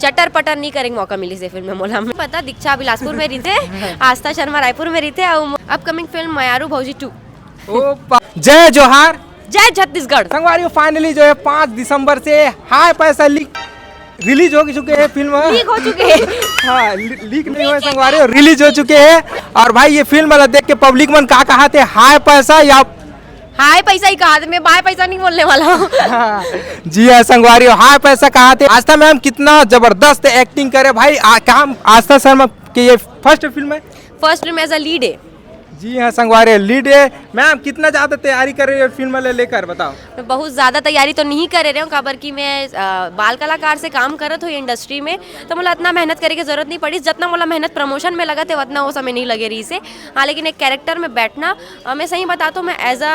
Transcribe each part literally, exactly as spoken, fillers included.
चटर पटर नहीं करेंगे, मौका मिली से फिल्म में मोला। मैं पता दीक्षा बिलासपुर में रहिथे, आस्था शर्मा रायपुर में रहिथे, और अपकमिंग फिल्म मयारू भौजी टू। ओ पा-, जय जोहार। जय छत्तीसगढ़। संगवारी, फाइनली जो है पाँच दिसंबर से हाय पैसा लीक रिलीज हो चुके हैं फिल्म। लीक हो चुके हैं। हाँ, ली-, लीक नहीं हुए संगवारी, रिलीज हो चुके हैं। और भाई, ये फिल्म वाला देख के पब्लिक मन का कहा थे, हाय पैसा या हाय पैसा ही कहा थे, मैं बाय पैसा नहीं बोलने वाला हूँ। हाँ, जी हाँ संगवारी, हाय पैसा कहा थे। आस्था मैम, कितना जबरदस्त एक्टिंग करे भाई। आ, काम आस्था शर्मा के ये फर्स्ट फिल्म है? First film as a lead है। जी हाँ संगवारी, लीड है। मैम, कितना ज्यादा तैयारी कर रही है फिल्म ले लेकर, बताओ। मैं बहुत ज्यादा तैयारी तो नहीं करे रहे हूँ, काबर कि मैं अ, बाल कलाकार से काम करत हूँ इंडस्ट्री में, तो मोला इतना मेहनत करे की जरूरत नहीं पड़ी। जितना मोला मेहनत प्रमोशन में लगा थे, उतना वो समय नहीं लगे रही से। हाँ, लेकिन एक कैरेक्टर में बैठना, अ, मैं सही बताता हूँ, मैं एज अ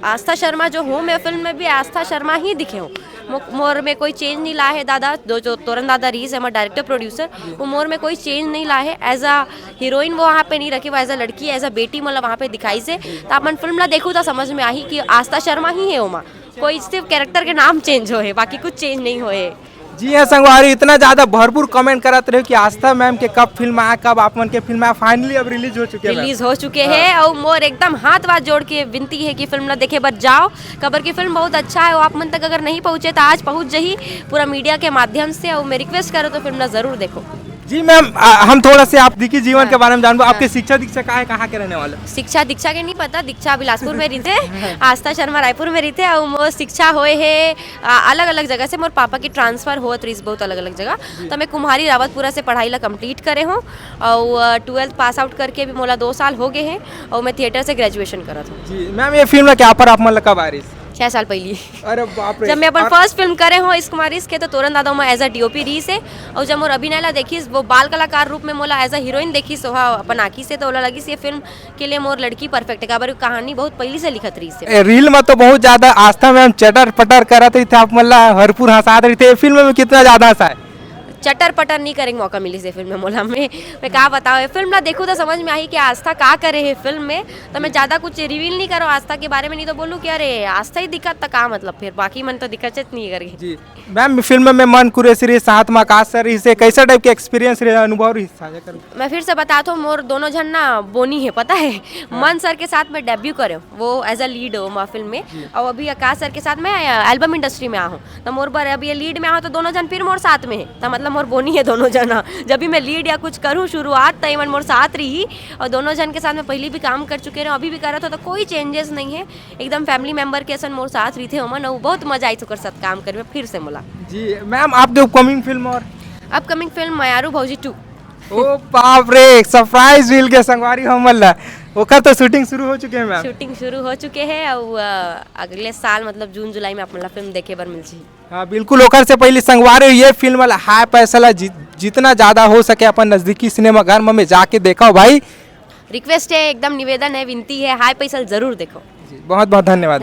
आस्था शर्मा जो हूँ, मैं फिल्म में भी आस्था शर्मा ही दिखे हूँ। मो-, मोर में कोई चेंज नहीं ला है दादा, दो जो तोरन दादा रहीस है, हमारे डायरेक्टर प्रोड्यूसर, वो मोर में कोई चेंज नहीं ला है। एज अ हीरोइन वो वहाँ पे नहीं रखी, वो एज अ लड़की, एज अ बेटी मोला वहाँ पे दिखाई से। तो आप मन फिल्म ला देखू तो समझ में आही कि आस्था शर्मा ही है ओमा, कोई सिर्फ कैरेक्टर के नाम चेंज होए, बाकी कुछ चेंज नहीं होए। जी हाँ संगवारी, इतना ज्यादा भरपूर कमेंट करत रहे कि आस्था मैम के कब फिल्म आया, कब आप मन के फिल्म आया। फाइनली अब रिलीज हो चुके हैं मैम। रिलीज हो चुके हैं, और मोर एकदम हाथ वाथ जोड़ के विनती है कि फिल्म ला देखे बर जाओ, काबर की फिल्म बहुत अच्छा है। वो आप मन तक अगर नहीं पहुँचे तो आज पहुँच जही पूरा मीडिया के माध्यम से, और मैं रिक्वेस्ट करो तो फिल्म ला जरूर देखो। जी मैम, आ, हम थोड़ा से आप दिखी जीवन के हाँ। बारे में जानबो। हाँ। आपके शिक्षा दीक्षा का है, कहाँ के रहने वाले? शिक्षा दीक्षा के नहीं पता, दीक्षा बिलासपुर में रहिथे, आस्था शर्मा रायपुर में रहिथे, और मोर शिक्षा होए है अलग अलग जगह से। मोर पापा की ट्रांसफर होत रहिस बहुत अलग अलग जगह, तो मैं कुम्हारी रावतपुरा से पढ़ाई ला कंप्लीट करे हूँ, और ट्वेल्थ पास आउट करके भी मोला दो साल हो गए हैं, और मैं थिएटर से ग्रेजुएशन करत हूँ। जी मैम, ये फिल्म ला क्या पर आप मन ला कब आ रही? छह साल पहली। अरे बाप रे। जब मैं अपन और फर्स्ट फिल्म करे हूँ इश्क मारिस के, तो तोरन दादा में एज अ डीओपी रही से, और जब मोर अभिनय ला देखिस, वो बाल कलाकार रूप में मोला एज अ हीरोइन देखिस, वह अपन आँखी से, तो ओला लगिस ये फिल्म के लिए मोर लड़की परफेक्ट है, काबर कहानी बहुत पहली से लिखत रही से। ए, रील में तो बहुत ज्यादा आस्था मैम चटर पटर करत रही थे, आप मन ला हरपुर हंसात रही थे। ये फिल्म में कितना ज्यादा हंसा है? चटर पटर नहीं करेंगे, मौका मिली से फिल्म में मोला। मैं मैं का बताओ, ये फिल्म ला देखू तो समझ में आही कि आस्था का करे है फिल्म में। तो मैं ज्यादा कुछ रिवील नहीं करूँ आस्था के बारे में, नहीं तो बोलूँ कि अरे आस्था ही दिखत तो का मतलब, फिर बाकी मन तो दिखत नहीं करके। जी मैम, फिल्म में मन कुरेशी रही, साथ में आकाश सर रही से, कैसा टाइप के एक्सपीरियंस रही, अनुभव रही, साझा करो। मैं फिर से बताता हूँ, मोर दोनों जन ना बोनी है, पता है। हाँ। मन सर के साथ में डेब्यू करे, वो एज अ लीड हो माँ फिल्म में। जी। और अभी आकाश सर के साथ में एल्बम इंडस्ट्री में आ हूँ, तो मोर बर अभी ये लीड में आ हूँ, तो दोनों जन फिर मोर साथ में है, तो मतलब मोर बोनी है दोनों जन। हाँ, जब भी मैं लीड या कुछ करूँ शुरुआत, तो इवन मोर साथ रही, और दोनों जन के साथ में पहले भी काम कर चुके रहे, अभी भी करत हो, तो कोई चेंजेस नहीं है। एकदम फैमिली मेंबर के असन मोर साथ रहिथे ओमन, अउ बहुत मजा आइस ओकर साथ काम करे में फिर से मोला। जी मैम, आपके अपकमिंग फिल्म और? अपकमिंग फिल्म मयारू भौजी टू। ओ बाप रे, सरप्राइज मिल गया संगवारी हमन ला। ओकर तो शूटिंग शुरू हो चुके हैं मैम। शूटिंग शुरू हो चुके हैं, और अ, अगले साल मतलब जून जुलाई में आप मन ला फिल्म देखे बर मिल जी। हाँ बिल्कुल, ओकर से पहले संगवारी ये फिल्म वाला हाय पैसा ला जि-, जितना ज्यादा हो सके अपन नजदीकी सिनेमा घर में जाके देखो भाई। रिक्वेस्ट है, एकदम निवेदन है, विनती है, हाय पैसा जरूर देखो। जी, बहुत बहुत धन्यवाद।